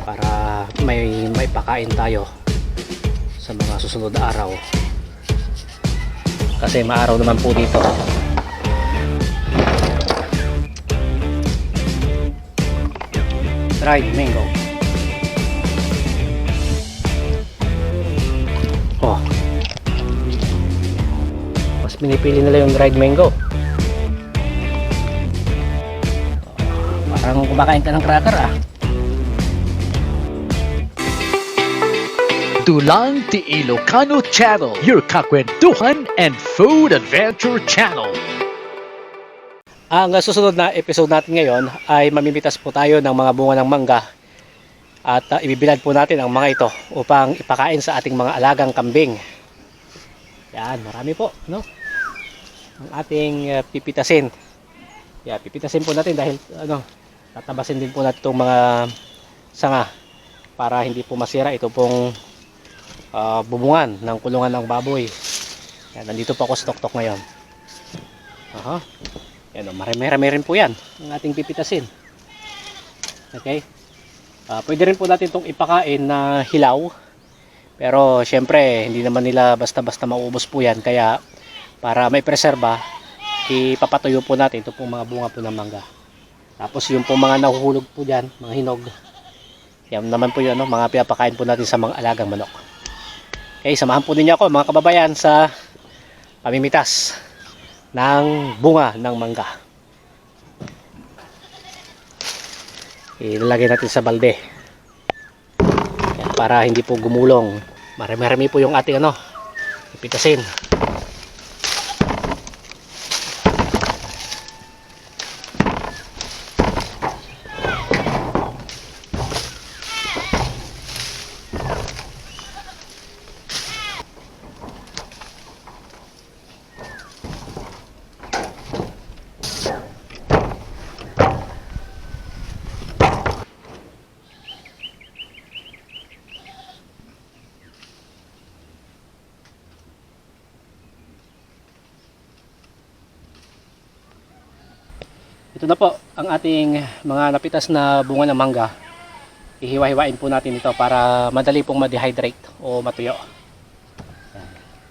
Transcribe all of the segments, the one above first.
para may pakain tayo sa mga susunod na araw, kasi maaraw naman po dito. Dried mango. Oh, mas pinipili nila yung dried mango. Parang kumakain ka ng cracker ah. Dulang Ti Ilocano Channel, your kakwentuhan and food adventure channel. Ang susunod na episode natin ngayon ay mamimitas po tayo ng mga bunga ng mangga at ibibilad po natin ang mga ito upang ipakain sa ating mga alagang kambing. Yan, marami po, no? Ang ating pipitasin. Yan, pipitasin po natin dahil tatabasin din po natin itong mga sanga para hindi po masira ito pong bubungan ng kulungan ng baboy. Yan, nandito po ako sa tuktok ngayon. Yan, marami rin po yan ang ating pipitasin. Okay, pwede rin po natin itong ipakain na hilaw, pero syempre hindi naman nila basta-basta maubos po yan, kaya para may preserba, ipapatuyo po natin ito pong mga bunga po ng mangga. Tapos yung pong mga nahuhulog po dyan, mga hinog, yan naman po yun, mga pinapakain po natin sa mga alagang manok. Okay, samahan po ninyo ako mga kababayan sa pamimitas ng bunga ng mangga. Ilalagay natin sa balde. Yan, para hindi po gumulong. Marami po yung ating pipitasin. Ito na po ang ating mga napitas na bunga ng mangga. Ihiwa-hiwain po natin ito para madali pong ma-dehydrate o matuyo.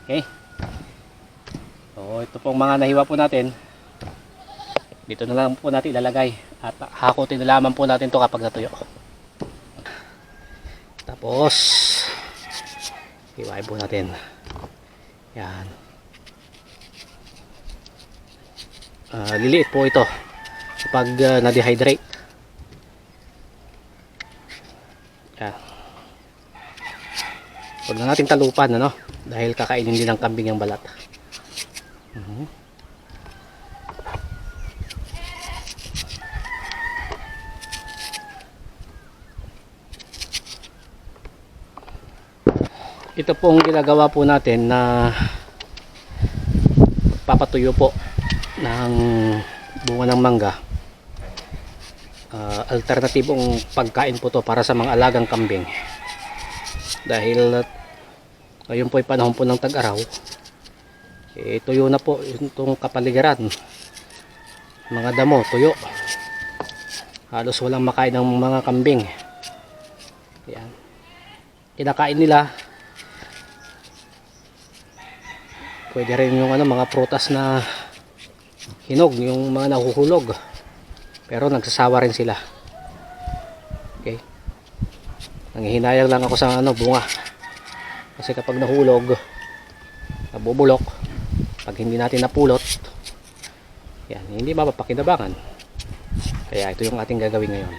Okay. So ito pong mga nahiwa po natin, dito na lang po natin ilalagay at hakutin na lamang po natin ito kapag natuyo. Tapos hiwain po natin. Yan. Liliit po ito kapag na-dehydrate. Yan. Huwag na natin talupan, dahil kakainin din ng kambing yung balat. Ito pong ginagawa po natin na papatuyo po ng bunga ng mangga. Alternatibong pagkain po to para sa mga alagang kambing, dahil ngayon po ay panahon po ng tag-araw, tuyo na po itong kapaligiran, mga damo tuyo, halos walang makain ng mga kambing. Yan, kinakain nila. Pwede rin yung mga prutas na hinog, yung mga nahuhulog, pero nagsasawa rin sila. Okay, nanghihinayang lang ako sa bunga, kasi kapag nahulog, nabubulok, pag hindi natin napulot, yan, hindi mapapakinabangan. Kaya ito yung ating gagawin ngayon.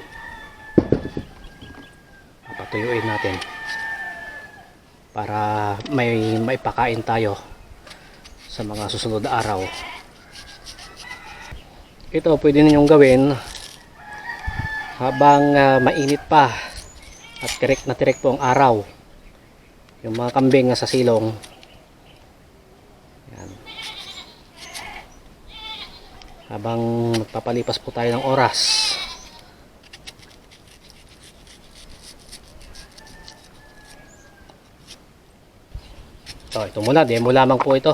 Papatuyuin natin para may pakain tayo sa mga susunod na araw. Ito pwede ninyong gawin habang mainit pa at tirik na tirik po ang araw. Yung mga kambing sa silong, yan, habang magpapalipas po tayo ng oras, ito muna, demo lamang po ito.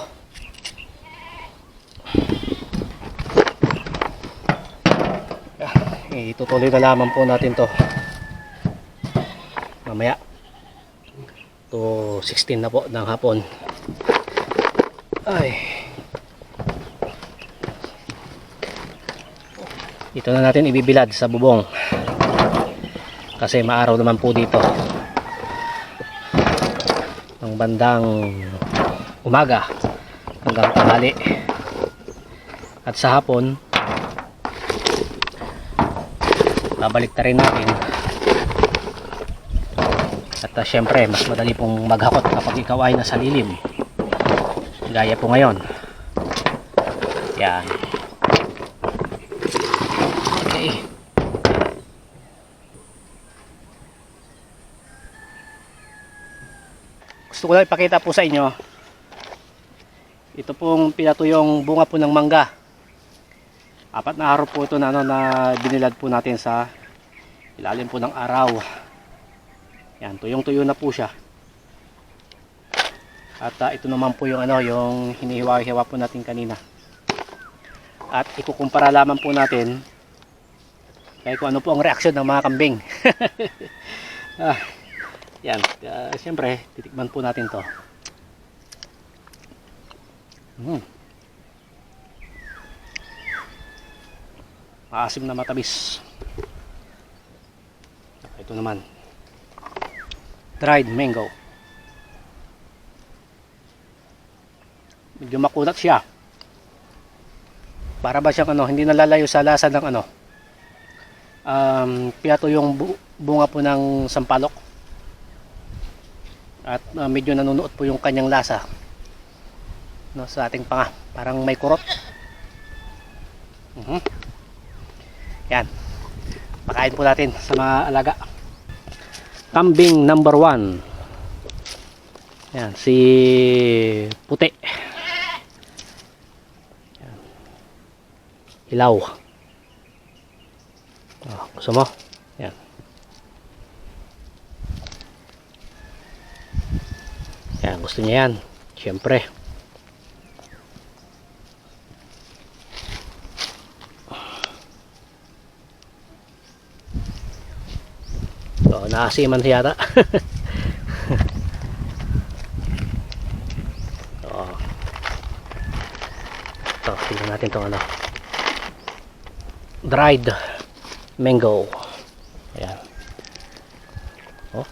Itutuloy na lamang po natin to. mamaya. 2:16 na po ng hapon. Ay. Ito na natin ibibilad sa bubong. Kasi maaraw naman po dito. Ang bandang umaga hanggang tanghali. At sa hapon, babalik na rin natin. At syempre, mas madali pong maghakot kapag ikaw ay nasa lilim. Gaya po ngayon. Yan. Okay. Gusto ko lang ipakita po sa inyo. Ito pong pinatuyong bunga po ng mangga. 4 na araw po ito na, na binilad po natin sa ilalim po ng araw. Yan, tuyong-tuyo na po siya. At ito naman po yung yung hinihiwa-hiwa po natin kanina. At ikukumpara lamang po natin kaya kung ano po ang reaksyon ng mga kambing. Yan, siyempre titikman po natin to. Maasim na matabis. Ito naman, dried mango. Medyo makunat siya. Para ba siyang hindi nalalayo sa lasa ng piyato yung bunga po ng sampalok. At medyo nanunuot po yung kanyang lasa sa ating panga. Parang may kurot. Yan. Pakain po natin sa mga alaga. Kambing number 1. Yan, si puti. Yan. Ilaw. Gusto mo? Yan. Yan, gusto niya yan. Siyempre. Naasiman siya yata. Ito, tingnan natin itong dried mango. Ayan.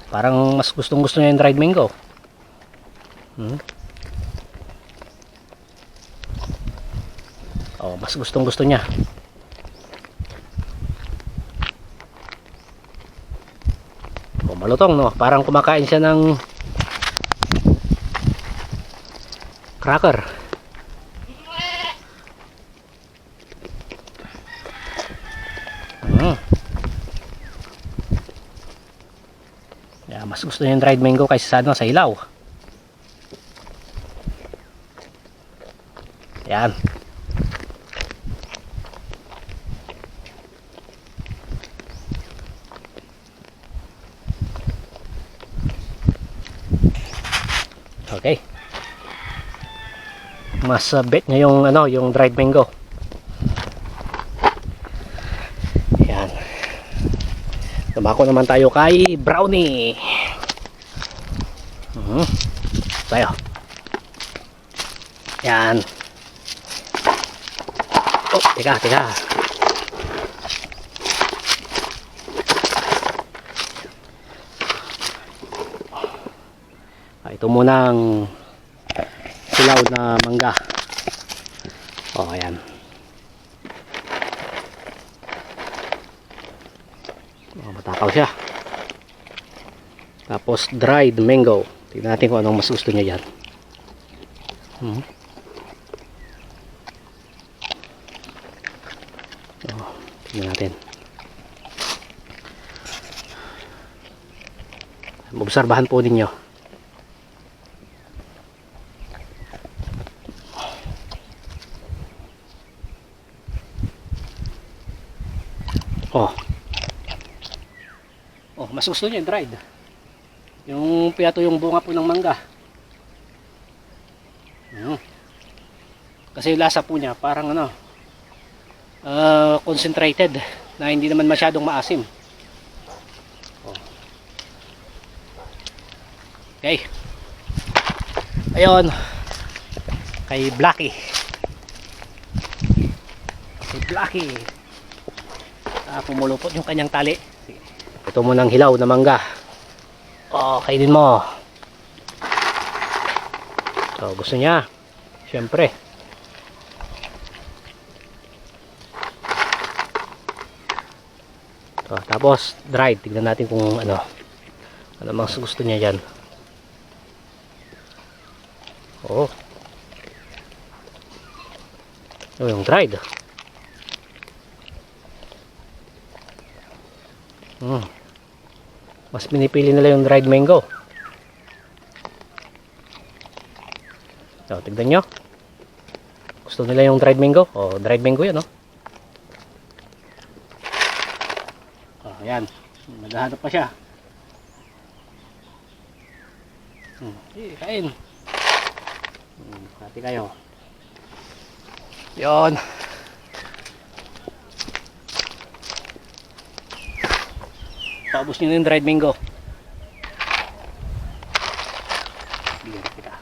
Parang mas gustong gusto niya yung dried mango. Mas gustong gusto niya. Malutong, no? Parang kumakain siya ng cracker. Yeah, mas gusto niya yung dried mango kaysa sa ilaw. Yan. Okay. Mas bet niya yung yung dried mango. Yan. Dumako naman tayo kay brownie. Tayo. Yan. Teka. Ito muna ang silaw na mangga. Ayan. Matakaw siya. Tapos dried mango. Tignan natin kung anong mas gusto niya dyan. Tignan natin. Obserbahan po ninyo. Mas gusto niya yung dried. Yung piyato yung bunga po ng mangga. Kasi yung lasa po niya parang concentrated na hindi naman masyadong maasim. Okay. Ayun. Kay Blackie. Kay Blackie. Pumulupot yung kanyang tali. Ito munang hilaw na mangga. Kainin mo. So, gusto niya. Siyempre. So, tapos, dried. Tignan natin kung ano mas gusto niya dyan. Yung dried. Mas pinipili nila yung dried mango. So, tignan nyo. Gusto nila yung dried mango. Dried mango yan, ayan. Naghahanap pa siya. Kain. Hati kayo. Yon. Paubos nyo na yung dried mango. Bigyan kita.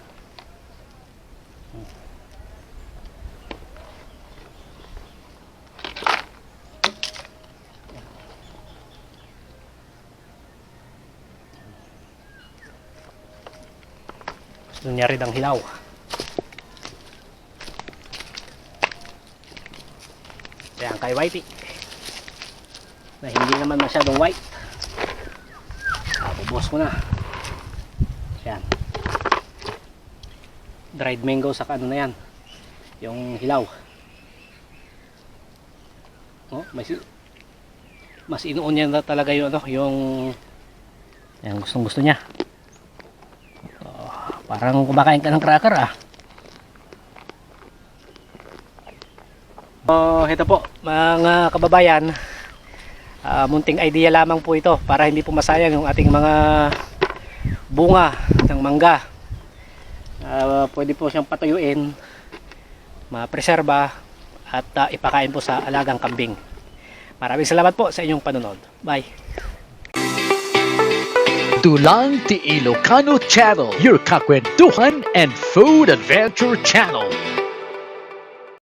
Gusto niya rin ang hilaw. Kaya kay Whitey na hindi naman masyadong white. Bubuhos ko na. Yan. Dried mango sa ano na yan. Yung hilaw. Mas inuun niya na talaga yung yung gustong gusto niya. Parang kumakain ka ng cracker ito po mga kababayan, munting idea lamang po ito para hindi po masayang yung ating mga bunga ng mangga. Pwede po siyang patuyuin, mapreserba at ipakain po sa alagang kambing. Maraming salamat po sa inyong panonood. Bye. Dulang Ti Ilocano Channel, your kakwentuhan and food adventure channel.